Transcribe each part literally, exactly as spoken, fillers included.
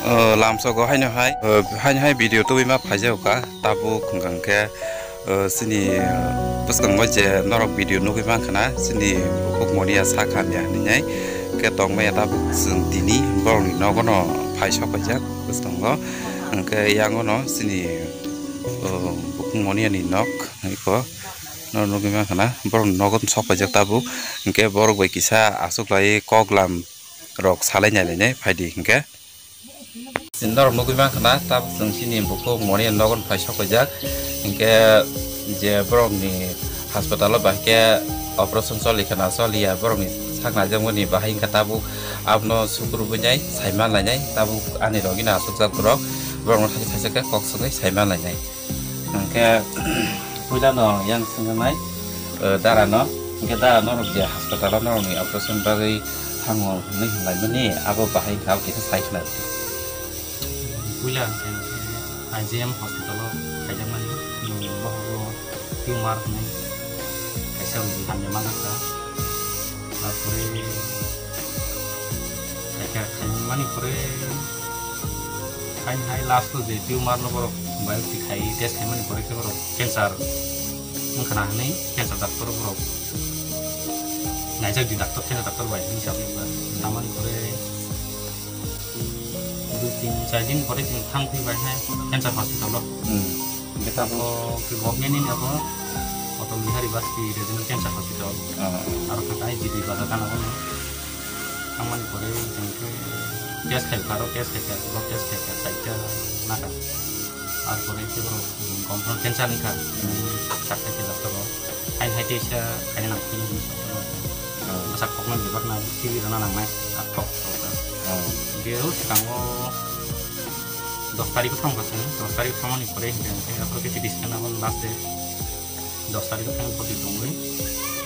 O, lamsogo haino hai, o, haino hai video tubui ma phaijago ka, tabuk hwnkha hwnkhe, o, chini bwskango je norok video nugui mankha na, chini bukhuk moniya sakha hamya hinwi nai, khe tongmaya tabuk chwng tini borokni nogono phai sok paijak bwskango, hwnkhe yangono chini, o, bukhuk moniyani nok iko no nugui mankha na, borokni nogo sok paijak tabuk, hwnkhe borok bai kisa aswk lai kok lam rok salai nai lainai phaidi hwnkhe. Chwng norok nugui mankha na, tabuk chwng chini bukhuk moni nogon phai sok paijak. Hinkhe je borokni hospital o bahai khe operation choli khna choliya, borokni sak naijakmani bahai wngkha tabuk abono sukurubui nai saiman lainai, tabuk ani rogino aswkjak borok, borokno thaisa thaisa khe kok swngwi saiman lainai. Hwnkhe puilano yang swngnai, eh, darano, hwnkhe dara norok je hospital o norokni operation bagwi thango hwnwi hinlaimani, abo bahai wngkha, abo kisa sai khna. Puila hwnkhe I G M hospital o khaijakmani, hmm, bohrok tumor hwnwi kaisa rogi hamya manjakha. Tarpore khaikha, khaimani pore Haini hai last o je tumor no borok biopsy khai test khaimani pore khe borok cancer wngkha na hinwi cancer doctor borok naijak di doctor, cancer doctor bai hinwi sawi wngkha. Tamani pore dui tin char din pore chwng thang thwi bai hai cancer hospital o. Hmm. Hingke tabuk Abo ke government ni abo Atal Bihari Vajpayee Regional Cancer Hospital. Ah. Aro kha kai G B bazar gana bono. Thangmani pore jeng khe test khai kha, aro test khai kha, blood test khai kha, saita naka. Ar pore khe borok confirm cancer ni kha. Hmm. Chak khai khe doctor rok. Hain hai teisa khaina nang phini hinwi sa. Ah. Bwsak kokno bebak na, sibi rwna nangnai. Ar kok kok. Ah. Hingke o swkango dos tarikh o thang kha chwng, dos tarikh o thangmani pore hingke hingke aphuru khe C T scan abo last date dos tarikh o thang bwtwi tongwi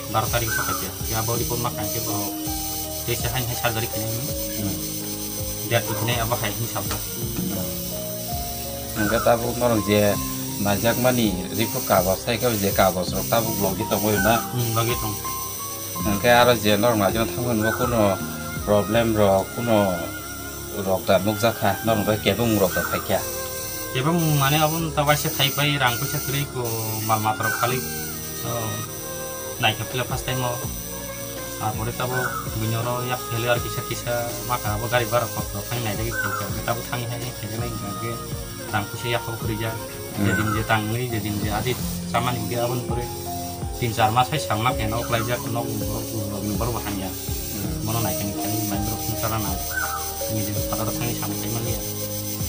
baro tarikh o sokha khe ya bo report ma khankhe bo teisa haini hai surgery khainai Hmm. date bo khainai abo hai hwnwi sakha. Hingke tabuk norok je naijakmani report kagoj sai khe je kagoj rok tabuk logi tongwi na. Hmm, logi tong. Hingke aro je norok naijagna thangmani bo kuno problem rok kuno rok da nukjakha, norok bai kebeng rok da phaikha. Kebeng mane abo ta waisa phai pai rang puisa kwrwi ko mal mata rok khali, oh, naikha phila first time o. Ar pore tabo bini oro yak phele ar kisa kisa maka abo gari bara khorok rok thang naijagwi phaikha. Tabo thang hai hai khe nai hingke rang puisa yak phok kwrwi jak. Hmm. Jedin je tangwi, jedin je adi chamani hingke aboni pore tin char mas hai salma khe nok laijak, nok borok, borok, borok bo hamya. Hmm. Bono naikhe ni khe mai borok sung chana nang. Niji phataro thangwi samung khai manya.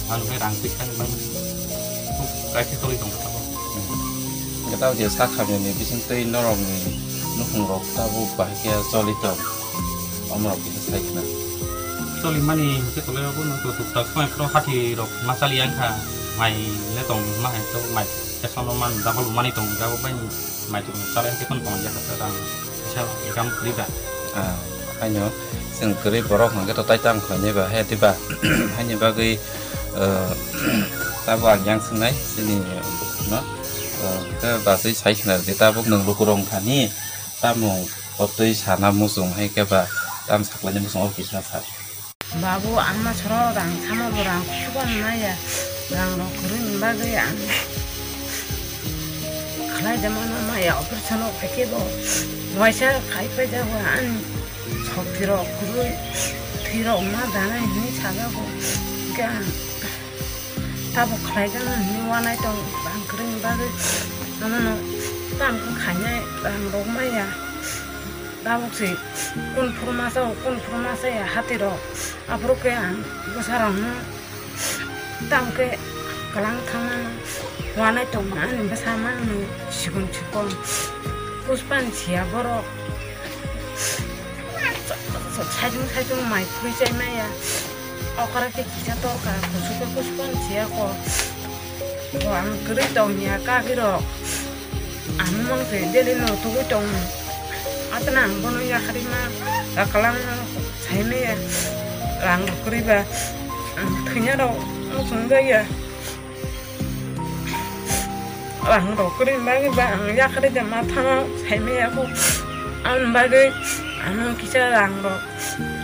Ano khe rang twi thang bang. Khub kaisa choli tong kha tabuk. Hmm. Hingke tabuk je sak hamya ni bising twi norok ni nukhung rok tabuk bahai khe choli tong. Omorok kisa sai khna. Choli mani hingke tole obo no to tuk tak sumai pro hati rok ma chali yang kha. Mai le tong ma hai to mai. Tesono man double mani tong jago bai mai tong chalai hingke kon tong ya kha rang. Kisa income kwrwi ba. Ah, haino chwng kwrwi borok hingke to tai tang khlainai ba he diba. Haini bagwi, eh, tabo ang yang swngnai chini no. Eh, khe bachwi sai khna rwdi tabuk nwng lukurok wngkha ni. Tamo o twi sana muchung hai khe ba tam saklaini muchung o kisa sa. Babu, ang ma soro rang samo bo rang kusugo maya, rang rok kwrwi ni bagwi ang khlai jama no maya operation o khe bo waisa khai pai jago ani sokti rok kwrwi thwi rok ma danai hinwi sajago khe ang. Tabuk khlaijak nang hinwi uanai tong, bang kwrwini bagwi. Nono no tamo khainai rang rok maya. Tabuk se kun phuru masa o, kun phuru masa ya hati rok. Aphuru khe ang bwsa rok no tamo khe kwlang thangma no uanai tong ani bwsa mano sikon sikon. Puspani siya borok. Saichung saichung mai phui chai maya. Okra khe kisa torka, kusu khe kusu khe siya ko. Bo ang kwrwi tong ya, kagwi rok. Ang mang se daily no tugui tong. Atna ang bono yakhari ma, kaklang no sai maya. Rang rok kwrwi ba, ang thwina rok muchung jaya. Rang rok kwrwi bagwi ba ang yakhari de ma thangma sai maya ko. Ang bagwi ano kisa rang rok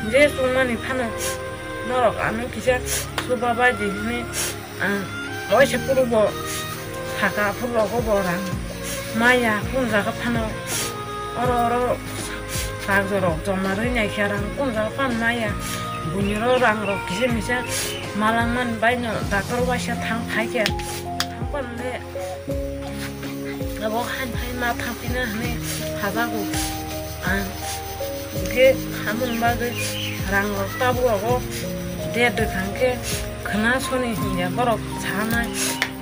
je chungmani phano norok ano kisa Chuba bai di hwnwi ang waisa phuru bo saka phuru rogo bo rang maya kun jaga phano oro oro rang jorok joma rwi nai khe rang kun jaga phano maya buini ro rang rok kisa misa malangmani bai no doctor waisa thang khai khe thang phano le abo hain hai ma thang phina hwnwi hajago ang. Hwnkhe hamoni bagwi rang rok tabuk rogo der de thangkhe khna soni hinya borok sanai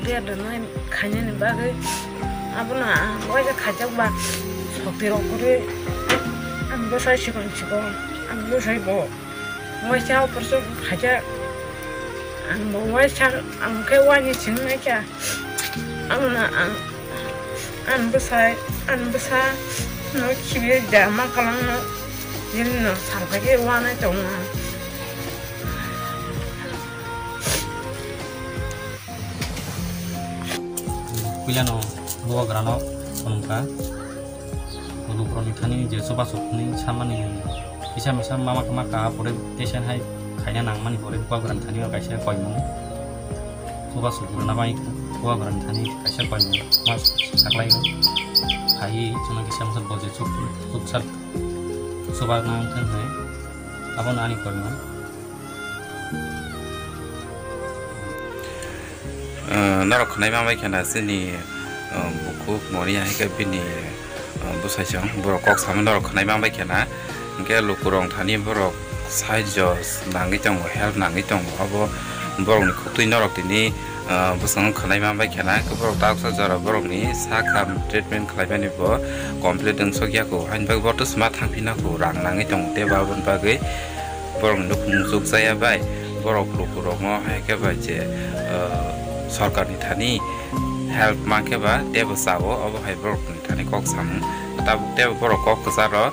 der de nai khainani bagwi abono ang waisa khaijak ba sokti rok kwrwi ang bwsai sikon sikon ang bwsai bo waisa operation khaijak ang bo waisa ang khe waini singnaikha. Ang na ang, ang bwsai, ang bwsa no khibi da ma kalang no, jil no salka khe wanai tongo. Puila no bubagra no phunukha. Lukurokni thani je chubachu hwnwi samani kisa misa mama khe ma kaha pore tei sen hai khaina nangmani pore bubagrani thani o kaisa koimung. Chubachu rwna bai bubagrani thani kaisa koimung ma saklaio. Hai chwngno kisa misa bo je chuk chuksa chuba nang thang hwnwi abono ani koimung. Ah, norok khwnai ma bai khana chini, ah, bukhuk mori hai khe bini, ah, bwsai chwng borok kok samani norok khwnai ma bai khana. Hwnkhe lukurok thani borok sahajyo nangwi tongo, help nangwi tongo. Abo borokni khuktwi norok tini, ah, bwskango khwnai ma bai khana. Hwnkhe borok taksa jora borokni sak ham treatment khlaimani bo complete wngsok ya kho. Haini bagwi bo twsma thang phina kho, rang nangwi tongo tei bo aboni bagwi borok nukhung muchuk chaya bai borok lukurokno hai khe bai je, ah, sorkarni thani help mankhe ba teibo chao, obo hai borokni thani kok samung. Tabuk teibo borok kok kwcharo,